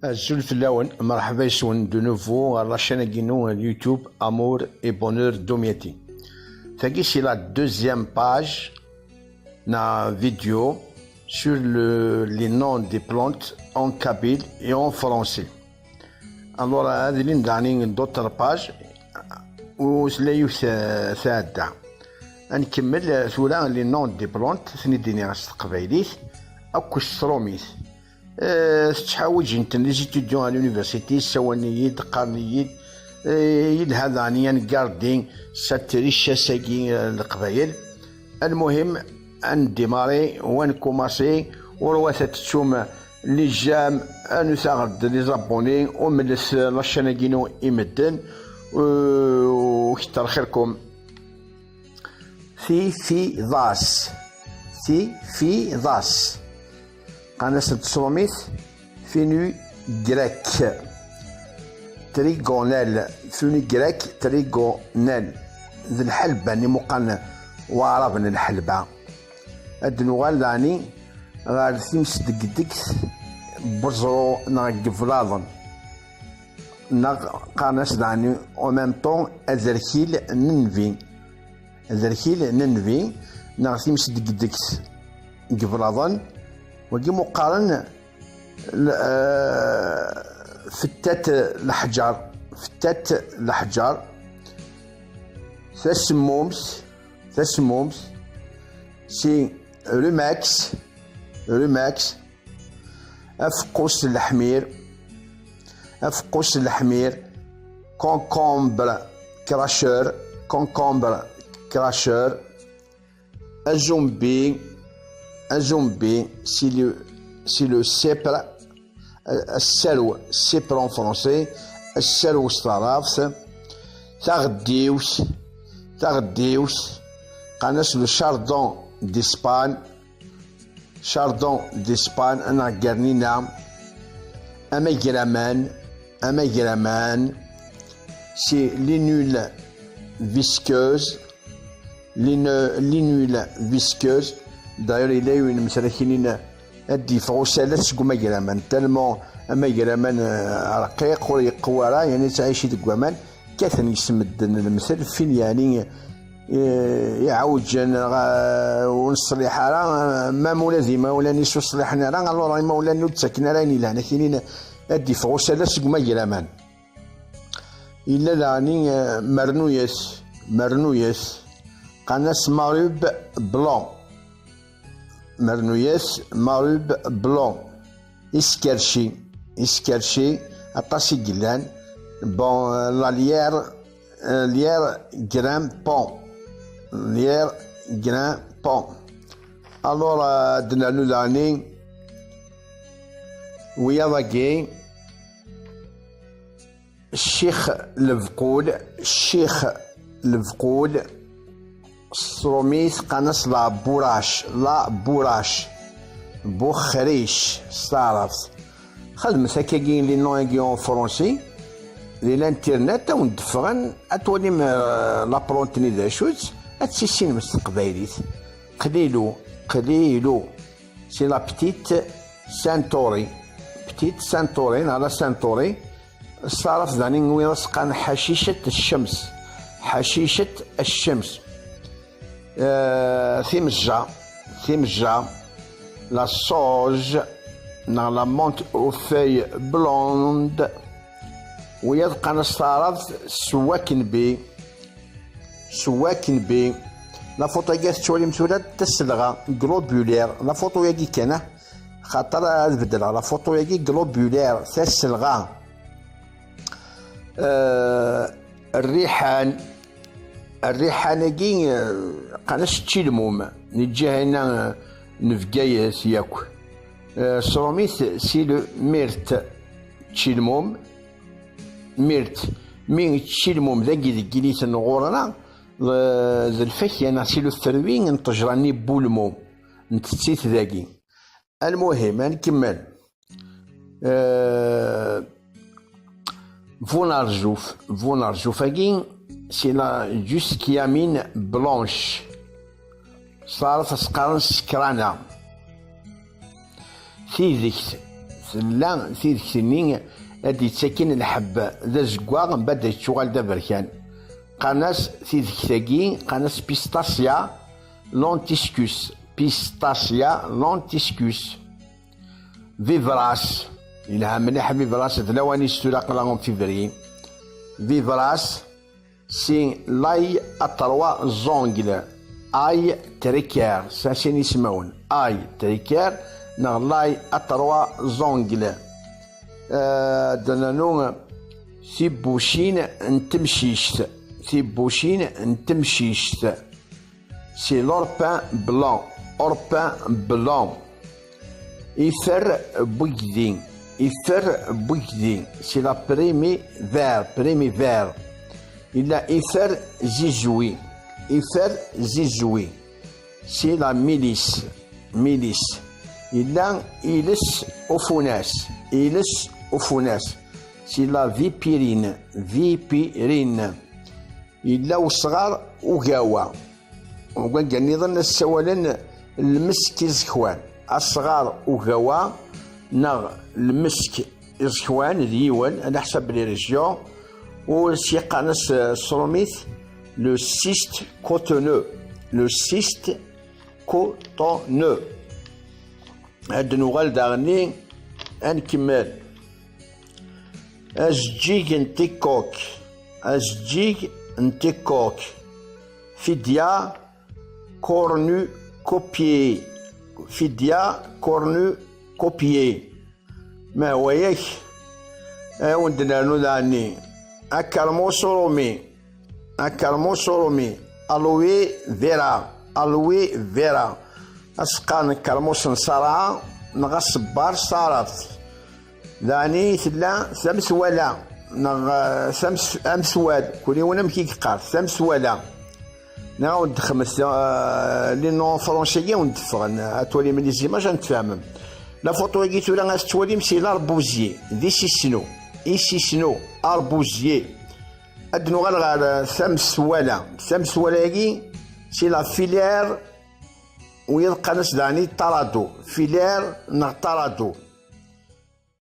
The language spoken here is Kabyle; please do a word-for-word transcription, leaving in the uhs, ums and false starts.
Azul fell-awen, merḥba yes-wen de nouveau ɣer la chaîne-agi-inu YouTube Amour et Bonheur Domiati. Tagi c'est la deuxième page na vidéo sur le, les noms des plantes en kabyle et en français. Alors, ad ilin daɣen d'autres pages u tella yiwet, eh, tɛedda. Ad nkemmel, eh, tura les noms des plantes, ten-id-iniɣ s teqbaylit akked s trumit. Eh, tettḥawaǧ-iten les étudiants à l'université, ssawalen-iyi-d, qqaren-iyi-d, eh, yelha daɣen ad ngardi cette richesse-agi, eh, n Leqbayel. Almuhim, ad ndimari u ad nkumasi, ur wat ad tettum les j'aime, anut-aɣ-d les abonnés, u mlet la chaîne-agi-inu i medden, eh, u kter xirkum. Tifiḍas. Tifiḍas. Qqaren-asent s trumit fenugrec. Trigonelle. Fenugrec, trigonelle. D lḥelba, nni muqan waɛraben lḥelba. Ad nuɣal daɣen ɣer timsdegdegt n weẓru neɣ n yeblaḍen. Neɣ qqaren-as daɣen en même temps aderkil n nnbi. Aderkil n nnbi neɣ timsdegdegt n yeblaḍen. Wagi mu qqaren l-, eh, fettat leḥǧer, fettat leḥǧer. Tasemmumt, tasemmumt, si rumex, rumex. Afeqqus n leḥmir, afeqqus n leḥmir. Concombre cracheur, concombre cracheur. Azumbi, azumbi, c'est le, c'est le cèpe, assaru, cèpe en français, assaru s taɛrabt. Taɣeddiwt, taɣeddiwt, qqaren-as le chardon d'Espagne, chardon d'Espagne, neɣ gernina. Amagraman, amagraman, c'est l'inule visqueuse, l'inu-, l'inule visqueuse. D'ailleurs, yella yiwen n lemtel akinin ad d-yeffeɣ usalas seg umagraman. Tellement amagraman, eh, rqiq, ur yeqqu ara, yani yettɛici deg waman. Kkaten yes medden lemtel, fin yani, eh, iɛewǧen, neɣ, eh, ur neṣliḥ ara, eh, ma ula d imawlan-is ur ṣliḥen ara, alors imawlan ur d-ttaken ara ayen yelhan, akinin ad d-yeffeɣ usalas seg umagraman. Yella daɣen, eh, mernuyet, mernuyet, qqaren-as marube blanc. Mernuyet, marube blanc. Iskerci, iskerci, aṭas i yellan. Bon, eh, la lierre, eh, lierre grimpant. Lierre grimpant. Alors, eh, ad d-nernu daɣen wiyaḍ-agi. Ccix lebqul, ccix lebqul, s trumit qqaren-as la bourrache, la bourrache, buxric s taɛrabt. Xedmet akkagi les noms-agi en français, di l'internet, ad wen-d-ffɣen, ad twalim, euh, la plante-nni d acu-tt, ad tt-tissinem s teqbaylit. Qlilu, qlilu. C'est la petite centaurée. Petite centaurée, neɣ la centaurée. S taɛrabt daɣen wiyaḍ as-qqaren ḥacicat ccems. Ḥacicat ccems. Euh, timejja. Timejja. La sauge, neɣ la menthe aux feuilles blondes. Wiyaḍ qqaren s taɛrabt swakenbi. Swakenbi. La photo-agi tettwalim tura d taselɣa, globulaire. La photo-agi kan, ah, xaṭer ad beddleɣ. La photo-agi globulaire, taselɣa. Euh, rriḥan. Rriḥan-agi, euh, qqaren-as ččilmum. Neǧǧa hina, euh, n Bgayet yakk. Euh, s trumit, c'est le myrte. Ččilmum. Myrte, mi ččilmum dagi deg initen ɣur-neɣ, d, d lfakya neɣ si le fruit n ṭṭejra-nni n wulmu, ntett-it dagi. Almuhim, ad nkemmel. Euh, bu nerjuf, bu nerjuf-agi, c'est la gossypium blanc. S taɛrabt as-qqaren sekrana. Tidegt, Tella tidekt-nni ad d-yettaken lḥebb d azeggaɣ, mbaɛd ad yettuɣal d aberkan. Qqaren-as tidekt-agi, qqaren-as Pistacia lentiscus. Pistacia lentiscus. Vivras. Yelha mliḥ Vivras, d lawan-is tura, aql-aɣ en février. Vivras, c'est l'ail à trois ongles. Ail tricaire, sɛa sin ismawen. Ail tricaire neɣ l'ail à trois ongles. Euh, d nanu tibucin n temcict. Tibucin n temcict. C'est l'orpin blanc. Orpin blanc. Ifer n wigdi. Ifer n wigdi. C'est la primivère. Primivère. Yella ifer zizwi. Ifer zizwi. C'est la milice. Milice. Yella iles ufunas. Iles ufunas. C'est la vipirine. Vipirine. Yella usɣar ugawa. Deg wanga nniḍen ad ssawalen lmesk iẓekwan. Asɣar ugawa neɣ lmesk iẓekwan d yiwen, ala ḥsab les régions, u s-yeqqaren-as, eh, s trumit, le cyste cotonneux. Le cyste cotonneux. Ad nuɣal daɣenni ad nkemmel. Ajeǧǧig n tikkuk. Ajeǧǧig n tikkuk. Fidia cornucopie. Fidia cornucopie. Ma hwa yak, ad awen-d-nernu daɣenni. Akermus urumi. Akermus urumi. Aloe vera. Aloe vera. Aseqqar n kermus n ṣṣarɛa neɣ aṣebbar s taɛrabt. Daɣen i tella tameswala, neɣ, eh, tames-, ameswal, kul yiwen amek i yeqqar, tameswala. Neɣ ad d-xedmet, eh, les noms français-agi ad d-ffɣen, ad twalim les images ad tfehmem. La photo-agi tura ad tettwalim, c'est l'arbusier, d isisnu, isisnu, arbusier. Ad d-nuɣal ɣer, eh, tameswala. Tameswala-agi, c'est la filière, u yeqqaren-as daɣen i taradu, filière neɣ taradu.